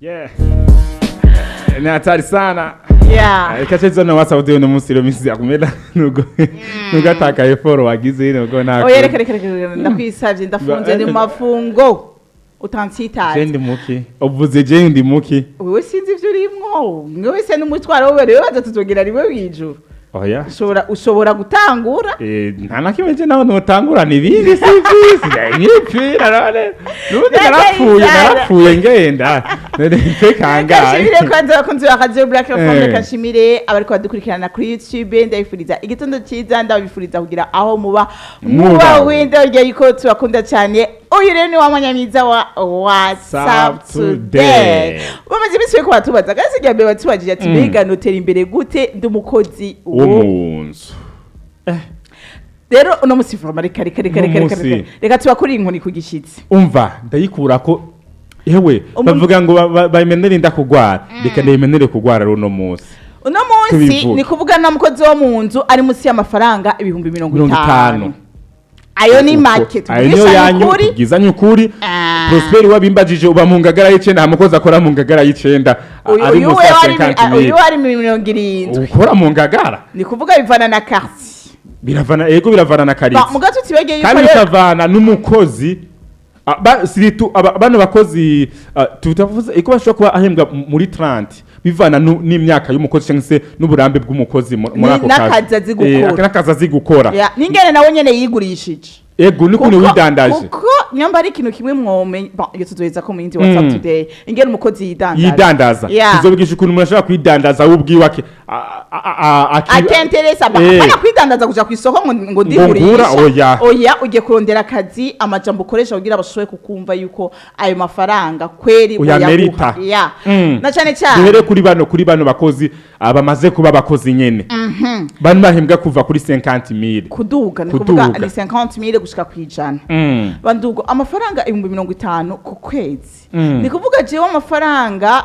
Yeah. Ni hatari sana. Yeah. Reka na WhatsApp uno munsi rero misi yakumera nubwo atakaye foro wagize nubwo nta Oya, reka, reka, reka, ndakwisavye, ndafunze, ndi mu mafungo, utansitaye. Je ndi muki? Uvuze je ndi muki? Wewe sinzi ivyo urimwo, mwe wese n'umutwaro wewe. Rero baza tuzogera rimwe mw'ijuru. Oya. Ushobora gutangura. Nta na kimwe je nawe notangurana ibindi si vyisi nkipfira none nubundi narapfuye, narapfuye ngenda none mpe kangahe? Nshimire kwanza abakunzi ba Radio Black FM. Reka nshimire abariko badukurikirana kuri YouTube, ndabifuriza igitondo cyiza, ndabifuriza kugira aho muba muba Muba. Wenda yuko tubakunda cyane. Uyu rero ni wa mwanya mwiza wa WhatsApp Today. Today. Bamaze iminsi bariko baratubaza kasi rya mbere batubajije ati: "Mbega notera imbere gute ndi umukozi wo mu nzu?" Rero uno musi vraiment, reka, reka, reka, reka, reka, Uno reka, musi. Reka tubakurire inkoni ku gishitsi. Umva, ndayikurako ewe. Bavuga ngo bayimenere inda kugwara, reka ndayimenere kugwara runo munsi. Uno munsi Tubivuge. ni kuvuga na mukozi wo mu nzu ari munsi y'amafaranga ibihumbi mirongo mirongo itanu. itanu. Ayo ni make. Ayo niyo tubwishanye yanyu. ukuri. Tubwizanye ukuri. Ah. Prosper wabimbajije, uba mu Ngagara y'icenda, nta mukozi akora mu Ngagara y'icenda ari uyu munsi we ya wari 50 uyu mille. wari 70. Ukora mu Ngagara. Ni kuvuga bivana na quartier. Biravana, ego, biravana na Ba quartier. muga tutibegeye yuko Kandi rero bikavana n'umukozi. Surtout bano bakozi, tutavuze iko bashobora kuba ahembwa muri 30, bivana n'imyaka y'umukozi cyangwa se n'uburambe bw'umukozi muri ako kazi. N'akazi azi gukora. N'akazi azi gukora. Ya, n'ingene nawe nyene yigurishije. Ego, n'ukuntu widandaje. Kuko nyamba ari ikintu kimwe mwomenya, bon, iyo tuzoheza ko mu yindi WhatsApp Today, ingene umukozi yidandaza. Yidandaza. Tuzobigisha ukuntu umuntu ashobora kwidandaza we ubwiwe Akenteresa. Apana kwidandaza kuja kw'isoko ngo Ngo ndigurisha. ngura, oya. Oya, ugiye kurondera akazi, amajambo ukoresha kugira bashobore kukumva yuko ayo mafaranga kweri Uyamerita. uyaguha. Ya. Na cane cyane Duhere kuri bano bakozi, bamaze kuba abakozi nyene, bano bahembwa kuva kuri 50 mille. Kuduga, ni kuvuga Kuduga. ni 50 000 gushika kwijana. Bandugo, amafaranga 50,000 ku kwezi, ni kuvuga jewe amafaranga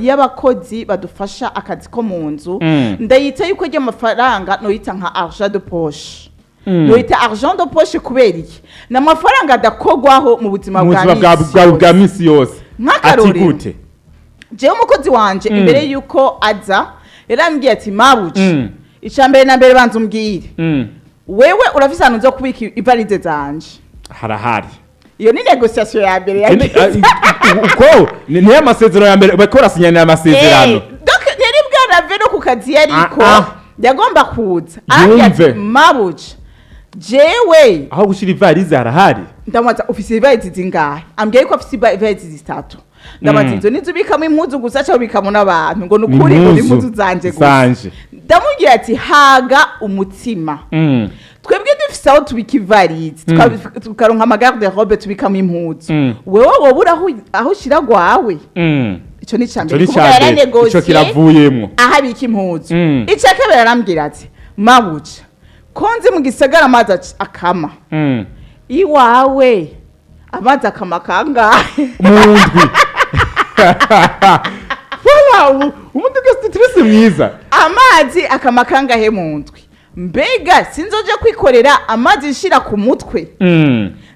y'abakozi badufasha akazi ko mu nzu, ndayita yuko ryo amafaranga noyita nka argent de poche. Noyita argent de poche kubera iki? Ni amafaranga adakogwaho mu buzima mu bwa buzima bwa misi bwa yose. Misi yose. Nk'akarorero. Ati gute? Jewe umukozi wanje, imbere yuko aza yarambwiye ati: "Mabuja, ica mbere na mbere banza umbwire, wewe urafise ahantu uzo kubika ivalize zanje?" Harahari. Iyo ni négociation ya mbere Kene- yagize. Uko niyo amasezerano ya mbere bariko barasinyanira amasezerano. Donc yari bwarave no ku kazi yariko, Ah, ah. yagomba kuza arambwira ati: Yumve. "Mabuja, jewe Aho gushira ivalize harahari." Ndamubaza: "Ufise ivalize zingahe?" Ambwiye yuko afise ivalize zitatu. Ndamubaza: "Izo nizo ubikamo impuzu gusa cyangwa ubikamo n'abantu?" Ngo: "Ni ukuri, ngo ni impuzu zanje gusa." Zanje. Ndamubwira ati: "Haga umutima, twebwe dufise aho tubika ivalize, tukaronka amagarde robe tubikamo impuzu. Wewe wobura aho ushira gwawe?" Ico ni Ico icambere. ni Kuvuga icambere, ico yaranegosiye kiravuyemwo. aho abika impuzu. Icya kabiri arambwira ati: "Mabuja, ko nzi mu gisagara amazi akama, iwawe amazi akama kangahe?" Mu ndwi. Voilà, ubundi bwose turese mwiza. "Amazi akama kangahe mu ndwi? Mbega sinzoja kwikorera amazi nshira ku mutwe?"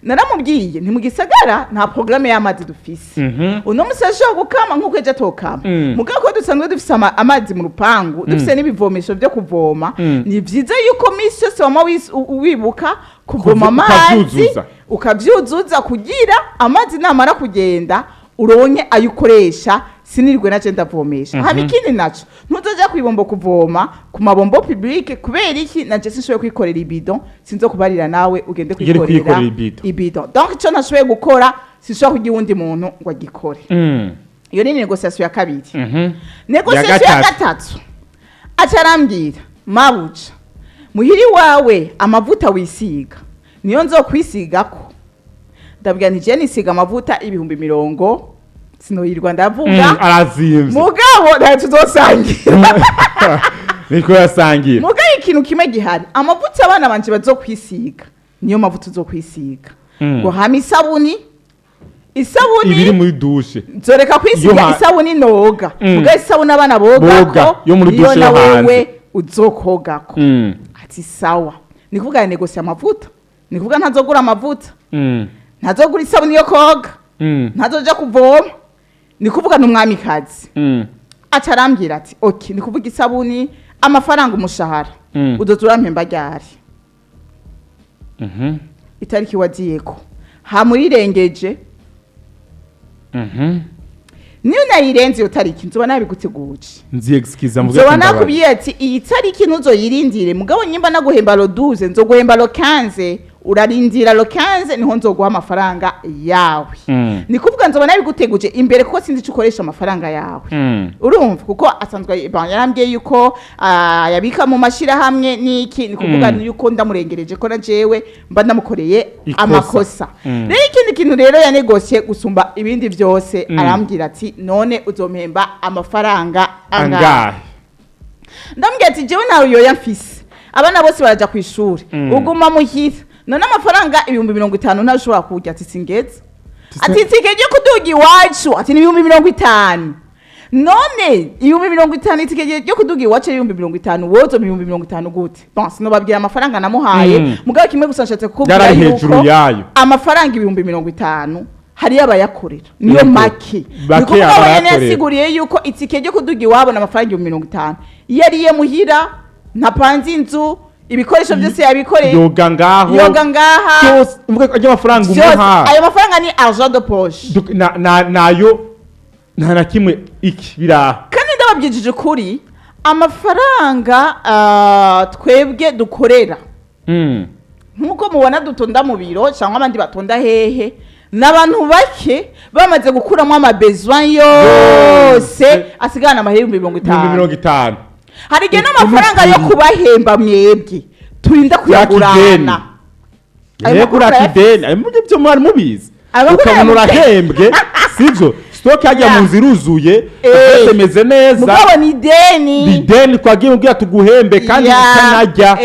Naramubwiye nti mu gisagara nta porogaramu y'amazi dufise. Uno musi ashobora gukama nk'uko ejo atokama. Mugabo ko dusanzwe dufise amazi mu rupangu, dufise n'ibivomesho byo kuvoma, ni vyiza yuko misi yose wama wibuka kuvoma amazi, ukavyuzuza. Ukavyuzuza kugira amazi namara kugenda uronke ayo ukoresha, sinirwe naje ndavomesha. Hama ikindi naco, ntuzoja kwibombo kuvoma ku mabombo public. Kubera iki? Naje sinshoboye kwikorera ibido, sinzo kubarira nawe ugende Ugende kwikorera kwikorera ibido. ibido. Donc ico ntashoboye gukora sinshobora kugira uwundi muntu ngo agikore. Iyo ni négociation ya kabiri. Négociation ya Ya gatatu. gatatu, aca arambwira: "Mabuja, muhiri wawe amavuta wisiga niyo nzokwisigako?" Ndabwira nti: "Je nisiga amavuta 20,000, sinoyirwa ndavuga." Arazimvye. Mugabo ntayo tuzosangira. Niko yasangira. Mugabo ikintu kimwe gihari, amavuta abana banje bazokwisiga niyo mavuta uzokwisiga." Ngo hama isabuni, isabuni Ibiri muri douche. Nzoreka kwisiga isabuni noga, mugabo isabuni abana Boga, bogako yo muri niyo douche yo na hanze. wewe uzokogako. Ati: "Sawa." Ni kuvuga négocié amavuta, ni kuvuga ntazogura amavuta, ntazogura isabuni yo koga, ntazoja kuvoma. Ni kuvuga n'umwamikazi. Aca arambwira ati: "Ok, ni kuvuga isabuni, amafaranga, umushahara, uzoza urampemba ryari?" Itariki wagiyeko hamurirengeje. Niyo nayirenze iyo tariki, nzoba nabiguteguje. Nziexcusa, mvuge Nzoba ati ndabaye. nakubwiye ati: "Iyi tariki ntuzoyirindire." Mugabo nyimba naguhemba le 12, nzoguhemba le 15. Urarindira le 15, niho nzoguha amafaranga yawe. Ni kuvuga nzoba nabiguteguje imbere, kuko sinzi icyo ukoresha amafaranga yawe. Urumva, kuko asanzwe, bon, yarambwiye yuko yabika mu mashyirahamwe n'iki. Ni kuvuga yuko ndamurengereje ko na jewe mba ndamukoreye Ikosa. amakosa. Rero ikindi kintu rero yanegosiye gusumba ibindi byose, arambwira ati: "None uzompemba amafaranga angahe?" Angahe? Ndamubwira ati: "Jewe ntawe yoya mfise, abana bose baraja ku ishuri, uguma muhira. None amafaranga 50,000 ntawe ushobora kurya?" Ati: "Singeze." Ati: "Itike ryo kuduga iwacu," ati, "ni 50,000." None 50,000, itike ryo kuduga iwacu ari 50,000, wowe uzompa 50,000 gute? Bon, sinobabwira amafaranga namuhaye. Mugabo kimwe gusa nshatse kukubwira Yarari yuko hejuru yayo. amafaranga 50,000 hariyo abayakorera, niyo Yego. make. Bake Ni kuvuga wenyene abayakorera. yasiguriye yuko itike ryo kuduga iwabo ni amafaranga 50,000. Iyo ariye muhira, ntapanze inzu, ibikoresho byose yabikoreye, Yoga ngaho. Yoga ngaha. Byose, mvuga ko ajya amafaranga Byose. umuha. Ayo mafaranga ni argent de poche. Nayo nta na kimwe iki biraha. Kandi ndababwije ukuri, amafaranga twebwe dukorera, nk'uko mubona dutonda mu biro cyangwa abandi batonda hehe, ni abantu bake bamaze gukuramo ama besoins yose, asigarana amahera ibihumbi mirongo ibihumbi itanu mirongo itanu. Hari igihe n'amafaranga yo N'ukuri. kubahemba mwebwe turinda kuyagurana. Ayo Yego. makuru Uraka urayafise. ideni, ayo mubyo byo mwari mubizi. Ayo makuru Ukabona urayafise. urahembwe, sibyo? Stock hajya mu nzu iruzuye, byose imeze neza. Mugabo ni ideni. Ideni twagiye ubwira tuguhembe kandi utanajya,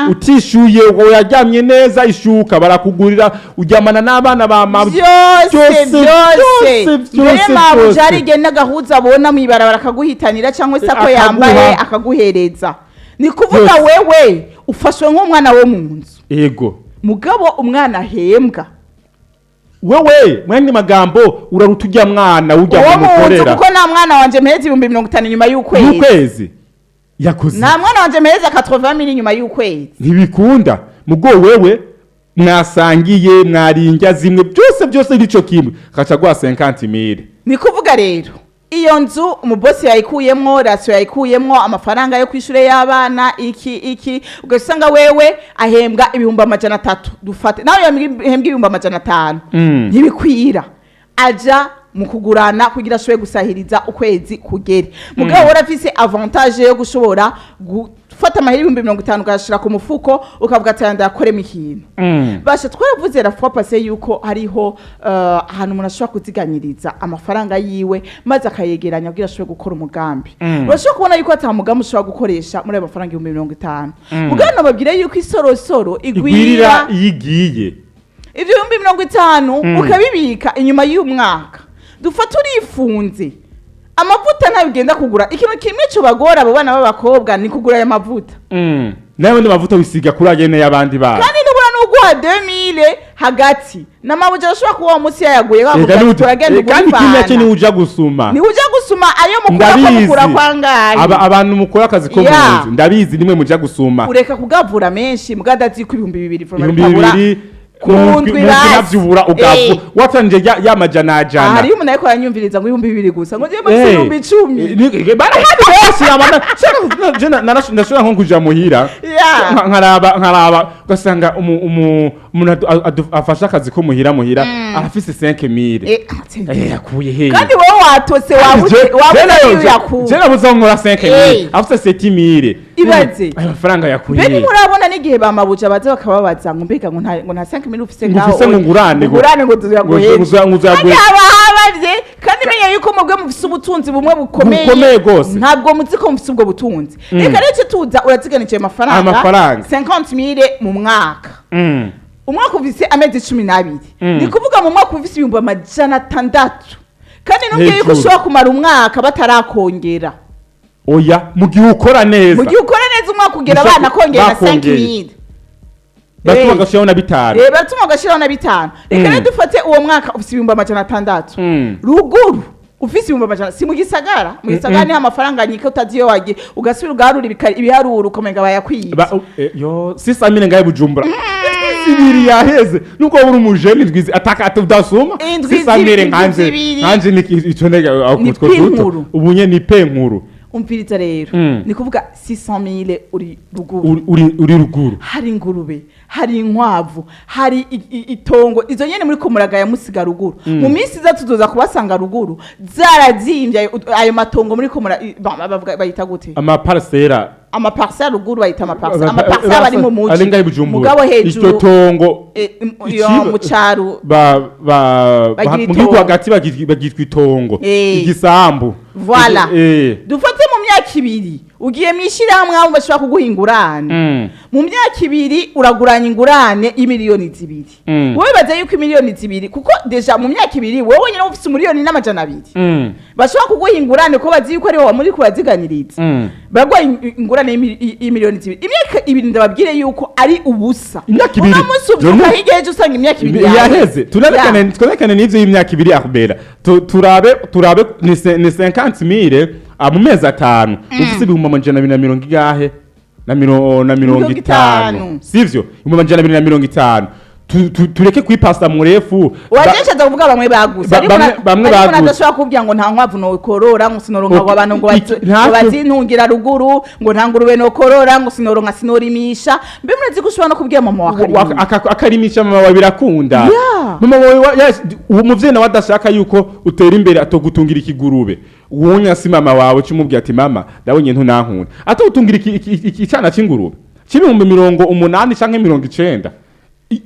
utishyuye, ngo yaryamye neza, ishuka barakugurira, uryamana n'abana ba mama. Byose. Byose, Byose. byose, Mbere byose, mabuja byose. hari igihe n'agahuza abona mw'ibarabara akaguhitanira, cyangwa se ako Akaguha. yambaye akaguhereza. Ni kuvuga Byose. wewe ufashwe nk'umwana wo mu nzu. Mugabo umwana ahembwa, Wewe mwandi magambo uraruta ujya mwana ujya uwo mu nzu, mukorera. Kuko nta mwana wanje mpereza 50,000 inyuma y'ukwezi. Y'ukwezi yakoze. Nta mwana wanje mpereza 80 000 inyuma y'ukwezi. Ntibikunda. Mugo wewe mwasangiye, mwarinjya zimwe, byose byose nico kimwe, kaca guha 50 mille. Ni kuvuga rero iyo nzu umubosi yayikuyemwo, ration yayikuyemwo, amafaranga yo kwishure y'abana, iki iki, ugasanga wewe ahembwa 300,000, dufate nawe yahembwa 500,000, ntibikwira. Aja mu kugurana kugira ashobore gusahiriza ukwezi kugere. Mugabo mm. Afise avantage yo gushobora gufata amahera 50,000 ukayashira ku mufuko, ukavuga ati: "Ndayakoremo ikintu." Basha twaravuze la fois passée yuko hariho ahantu umuntu ashobora kuziganyiriza amafaranga yiwe, maze akayegeranya kugira ashobore gukora umugambi. Urashobora kubona yuko ata mugambi ushobora gukoresha muri ayo mafaranga 50,000. Mugabo nababwire yuko isorosoro igwirira igwira iyo igiye. Ivyo 50,000 ukabibika, inyuma y'umwaka dufata urifunze, amavuta ntayo ugenda kugura. Ikintu kimwe cobagora abo bana b'abakobwa ni kugura aya mavuta. Nawe mavuta wisiga kuri agene y'abandi bana. Kandi nubura n'uguha 2000 hagati n'amabuja, arashobora kuba uwo munsi yayaguye, bavuga ati: "Turagenda ugura Kandi kimwe ifana." cyo ni uja gusuma. Ni uja gusuma ayo mukura ko Ndabizi. mukura kwangahe? Abantu mukora akazi ko mu nzu, ndabizi, nimwe muja gusuma. Ureka kugavura menshi, mugadazi ko 2000 2000 ku mu ndwi ndwi basi. Navyubura ugavu watanije ya majana ajana. Hariyo umuntu ariko aranyumviriza ngo 2000 gusa, ngo ngiye muri 10,000. Barahari benshi ndashobora nko kuja muhira, nkaraba ugasanga umuntu afashe akazi ko muhira arafise 5000. Yakuye he? Kandi wowe watose, wabuze, wabuze iyo yakuye. Je nabuze aho nkora 5000, afise 7000. Ibaze. Ayo mafaranga yakuye Mbere he? murabona n'igihe bamabuja baza bakababaza ngo: "Mbega ngo nta 5000 ufise Ngo ngaho?" ufise ngo ngurane, ngurane ngo tuyaguheze. ngo Kandi uzaguhe. haba habavye. Kandi menya yuko mubwe mufise ubutunzi bumwe bukomeye. Bukomeye gose. Ntabwo muzi ko mufise ubwo butunzi. Reka rero icyo tuza uraziganije amafaranga, Amafaranga. 50 000 mu mwaka. Umwaka ufise amezi 12. Ni kuvuga mu mwaka ufise 600,000. Kandi nubwiye yuko Hejuru. ushobora kumara umwaka batarakongera. Oya, mu gihe ukora neza. Mu gihe ukora neza, umwaka ugera Gusa abana kongera na bakongeye. 5000. Batuma bagashiraho na bitanu. Batuma bagashiraho na bitanu. Reka rero dufate uwo mwaka ufise 600,000. Ruguru Ufise 100,000, si mu gisagara? Mu gisagara niho amafaranga nyika utazi iyo wagiye, ugasubira ugaharura ibiharuro, ukamenga bayakwiye. Yo 600 000 ngaye Bujumbura, indwi 2 yaheze, nuko waba uri umujene, indwi ataka atudasuma. Indwi 600 000. 2, indwi Nkanje 2. Nkanje ni ico ndega Ni utwo pe duto. nkuru. Ubunye ni pe nkuru. Umviriza rero, ni kuvuga 600 000 uri ruguru, Uri ruguru, hari ingurube, hari inkwavu, hari itongo, izo nyene muri ko muragaya musiga ruguru. Mu minsi iza tuzoza kubasanga ruguru zarazimbye ayo matongo muri ko mura bavuga bayita gute? Amaparcela. Amaparcelle ruguru bayita amaparcelle, amaparcelle bari mu muji ari ngahe Bujumbura. Mugabo hejuru iryo tongo iyo mu caro ba bagira mu gihugu itongo. Hagati bagitwa itongo, igisambu. Voilà. Dufate mu myaka 2 ugiye mu ishyirahamwe aho bashobora kuguha ingurane. Mu myaka 2 uraguranya ingurane y'2 miliyoni. Wowe baza yuko 2 miliyoni, kuko déjà mu myaka 2 wowe wenyine ufite 1,2 miliyoni, bashobora kuguha ingurane ko bazi yuko ari wowe muri kuraziganiriza. Baraguha ingurane y'2 miliyoni. Imyaka 2, ndababwire yuko ari ubusa. Imyaka 2. Uno munsi ubyuka hirya y'ejo usanga imyaka 2 yaheze. Turerekane n'ivyo y'imyaka 2, Arbera. Turabe ni 50 000 mu mezi 5, ufise 250,000 igahe na mirongo 50. 50, sivyo? 250,000. Tureke kwipasa murefu. Wajeshaza kuvuga bamwe baguze, ariko bamwe ariko baguze. Nadashobora kubwira ngo nta nkwavu nokorora, ngo sinoronka, ngo abantu ngo ngo bazintungira ruguru, ngo nta ngurube nokorora, ngo sinoronka, sinorimisha. Mbe murazi ko ushobora no kubwira mama wa Karimbi? Akarimisha mama wawe birakunda. Mama wawe yes, uwo muvyeyi nawe adashaka yuko utera imbere atogutungira ikigurube. Wonya si mama wawe, cumubwira ati: "Mama, ndabonye ntunankunda." Atogutungira icana c'ingurube c'80,000 canke 90,000,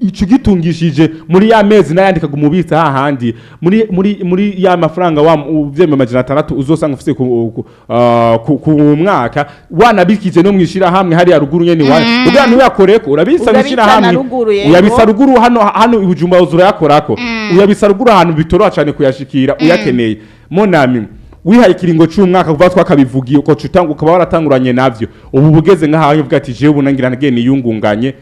ico gitungishije muri ya mezi n'ayandi kagumubitsa hahandi muri ya mafaranga wa uvyembe 600 uzosanga ufise ku mwaka, wanabikije no mwishira hamwe hariya ruguru nyene iwanyu, kugira ntuyakoreko, urabitsa Urabitsa mwishira na hamwe. ruguru, yego. Uyabitsa ruguru, hano i Bujumbura urayakorako, uyabitsa ruguru ahantu bitoroha cane kuyashikira uyakeneye. Mon ami, wihaye ikiringo c'umwaka kuva twakabivugiye uko cutanga, ukaba waratanguranye navyo, ubu bugeze nk'aho uvuga ati: "Jewe ubu nangira nagiye niyungunganye,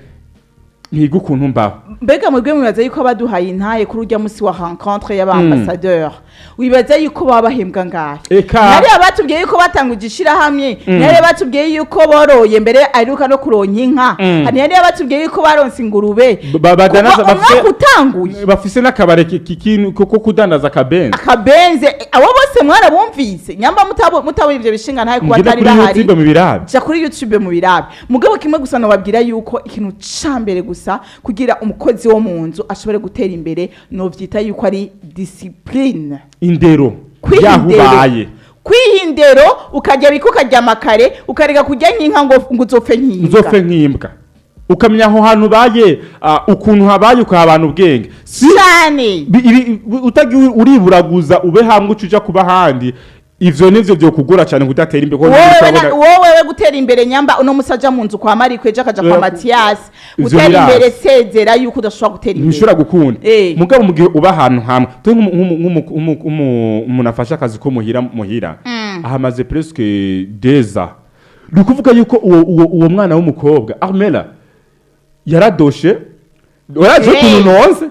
ntiga ukuntu mbaho." Mbega mwebwe mwibaza yuko abaduhaye intaye kuri urya musi wa rencontre y'aba ambassadeur, wibaza yuko baba bahembwa ngahe? Eka. Nari abatubwiye yuko batanguje ishirahamwe, nari batubwiye yuko boroye mbere aheruka no kuronka inka, hari abatubwiye yuko baronse ingurube. Badanaza Kuva umwaka utanguye. Bafise n'akabare ko kudandaza akabenzi. Akabenze. Abo bose mwarabumvise. Nyamba mutabonye ivyo bishinga ntaye kuba Mugende atari kuri bahari, YouTube mu birabe. Ja kuri YouTube mu birabe. Mugabo kimwe gusa nobabwira yuko ikintu ca mbere gusa kugira umukozi wo mu nzu ashobore gutera imbere, novyita yuko ari discipline. Indero. Kwiha yahubaye. indero, kwiha indero, ukarya bike, ukaryama kare, ukareka kurya nk'inka ngo uzopfe nk'imbwa. Nzopfe nk'imbwa. Ukamenya aho hantu ubaye, ukuntu habaye, ukahabana ubwenge si cyane. Utagiye uriburaguza ube hamwe uca uja kuba ahandi, ivyo nivyo vyokugora cyane kudatera imbere, kuko wowe urabona- wowe gutera imbere, nyamba uno musi aja mu nzu kwa Mariko, ejo akaja kwa Matiyasi, Ivyo gutera biraza. imbere, sezera yuko udashobora gutera imbere. Ntibishobora gukunda. Mugabo mu gihe uba ahantu hamwe, twe umuntu afashe akazi ko muhira ahamaze presque 2 ans, ni ukuvuga yuko uwo mwana w'umukobwa Armela yaradoshe, urazi ukuntu nonse.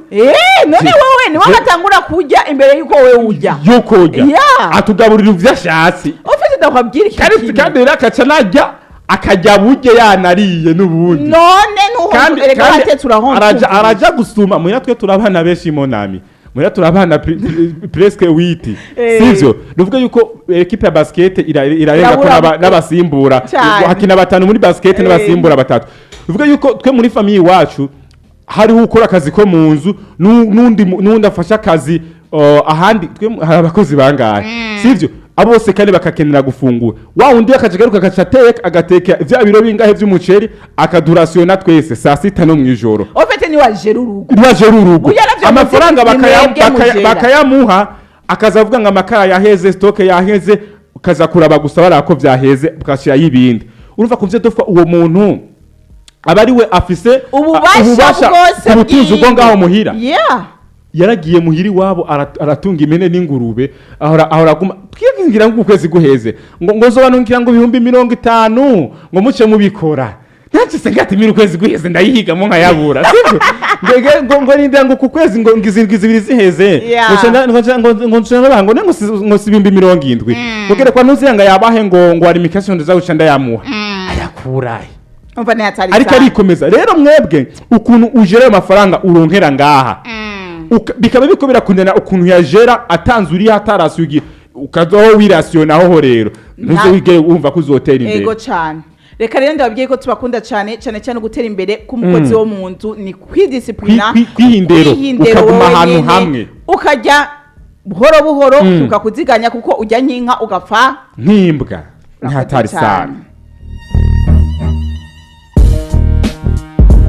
None wowe niwe batangura kurya imbere yuko wowe urya. Yuko urya. Atugaburira ivyo ashatse. Ufite, ndakwabwira ikintu Kandi kimwe. kandi rero akaca najya akajya burye yanariye n'ubundi. None Kandi ntuhonje, erega kandi watetse urahonje. araja gusuma muhira. Twe turabana benshi, mon ami, muhira turabana presque huit. Sivyo? Nuvuga yuko équipe ya basket irarenga ko Irabura n'abasimbura. Cyane. Hakina batanu muri basket n'abasimbura batatu. Nuvuga yuko twe muri famille iwacu hariho ukora akazi ko mu nzu n'undi afasha akazi ahandi. Twe hari abakozi bangahe, sivyo? Abo bose kandi bakakenera gufungura. Wa wundi akaja agaruka, agaca ateka, agateka vya biro bingahe vy'umuceri, akadurasiyona twese saa sita no mw'ijoro. Ufite ni wajera urugo. Ntibajera urugo. Burya navyo Amafaranga muzi, ni mwebwe mujera. bakayamuha, akaza avuga ngo amakara yaheze, stock yaheze, ukaza kuraba gusa baraba ko vyaheze, ukashirayo ibindi. Urumva kuvyo dofa uwo muntu aba ari we afise ububasha bwose ku butunzi bwo bwiwe. ngaho muhira. Yaragiye muhira iwabo, aratunga impene n'ingurube, ahora aguma twibwira ngo ukwezi guheze ngo zobanukira ngo 50,000 ngo muce mubikora. Ntacise ngatimira ukwezi guheze, ndayihigamo nkayabura, sibyo? Mbega ngo nindira ngo ku kwezi ngo izindwi 2 ziheze, ngo ngo nca ndabaha ngo ne ngo si 70,000, ngo kwa ntuziyanga yabahe, ngo alimentation ndaza ndayamuha, ayakurahe? Umva, ntiyatari. Ariko arikomeza. Rero mwebwe ukuntu ujera ayo mafaranga uronkera ngaha, bikaba biko birakundana ukuntu yajera atanze uriya atarasuye, ukazaho wirasiyonaho ho, rero ntuze wigere wumva ko uzotera imbere. Ego cyane. Reka rero ndababwiye ko tubakunda cyane cyane cyane. Gutera imbere k'umukozi wo mu nzu ni kwidisciplina. Kwiha indero, kwiha indero ukaguma wowe ahantu nyene, hamwe. Ukajya buhoro buhoro, ukakuziganya, kuko ujya nk'inka ugapfa nk'imbwa. Urakoze Ntihatari cyane. sana.